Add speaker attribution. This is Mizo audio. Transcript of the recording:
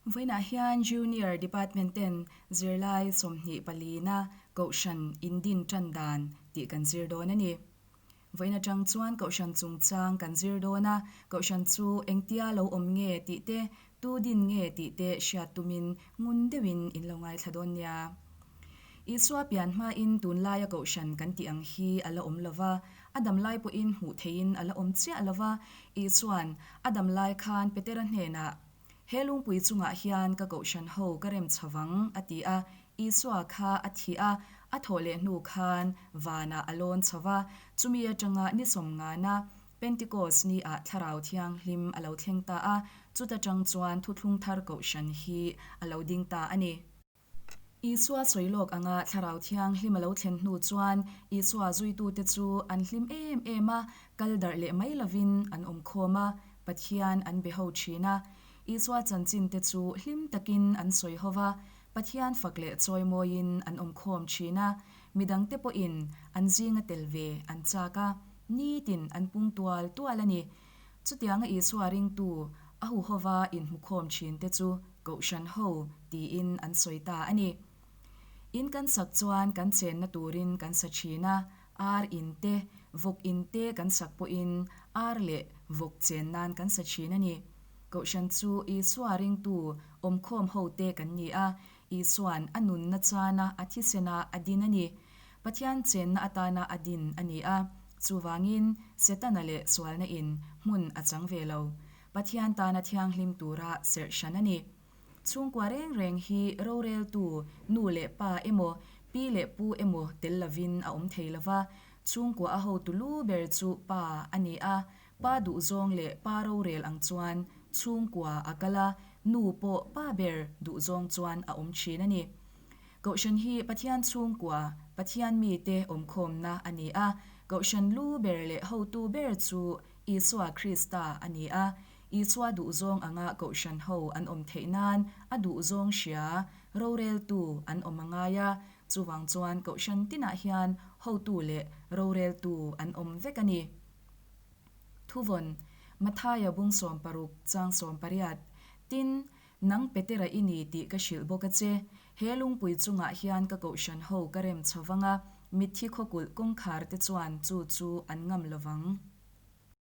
Speaker 1: Vawiinah hian Junior Department ten zirlai 20 palina Kohhran indin tan dan tih kan zir dawn a ni. Vawiin atang chuan Kohhran chungchang kan zir dawn a, Kohhran chu engtia lo awm nge tih te, tu din nge tih te hriat tumin ngun deuhin in lo ngaithla dawn nia. Isua pian hmain tunlaia Kohhran kan tih ang hi a la awm lova, a dam lai pawhin hmuh theihin a la awm chiah lova, Isua'n a dam lai khan Petera hnenah, He lungpui chungah hian ka kohhran ho ka rem chho vang, a ti a. Isua kha a thih a, a thawh leh hnu khan vanah a lawn chho va. Chumi atanga ni sawmngana Pentikos ni ah Thlarau Thianghlim a lo thleng ta a, chuta tang chuan thuthlung thar kohhran hi a lo ding ta a ni. Isua sawi lawk anga Thlarau Thianghlim a lo thlen hnu chuan Isua zuitute chu an hlim em em a, kal darh leh mai lovin an awm khawm a, Pathian an be ho thin a. Isua chanchinte chu hlim takin an sawi ho va, Pathian fak leh chawimawiin an awm khawm thin a, midangte pawhin an zinga tel ve an chak a, nitin an pung tual tual a ni. Chutianga Isua ringtu a huhova inhmukhawm thinte chu Kohhran ho tiin an sawi ta a ni. In kan sak chuan kan chenna turin kan sa thin a, ar in te, vawk in te kan sak pawhin ar leh vawk chen nan kan sa thin a ni. Kohhran chu Isua ringtu awmkhawm ho te kan ni a, Isua'n a nunna chana a thisena a din a ni. Pathian chenna atana a din a ni a, chuvangin Setana leh sualna in hmun a chang ve lo. Pathian tana thianghlim tura serh hran a ni. Chhungkua reng reng hi roreltu nu leh pa emaw, pi leh pu emaw tel lovin a awm thei lova, chhungkua a hotu lu ber chu pa a ni a, pa duhzawng leh pa rorel ang chuan chhungkua a kal a, nu pawh pa ber duhzawng chuan a awm thin a ni. Kohhran hi Pathian chhungkua, Pathian mite awmkhawmna a ni a. Kohhran lu ber leh hotu ber chu Isua Krista a ni a. Isua duhzawng anga kohhran ho an awm theih nan a duhzawng hria, roreltu an awm a ngai a. Chuvang chuan kohhran tinah hian hotu leh roreltu an awm vek a ni. Thuvawn, Mathaia bung 60 chang 18, Tin, Nang Petera i ni tih ka hrilh bawk a che. He lungpui chungah hian ka kohhran ho ka rem chho vang a, mitthi khawkulh kawngkhar te chuan chu chu an ngam lo vang.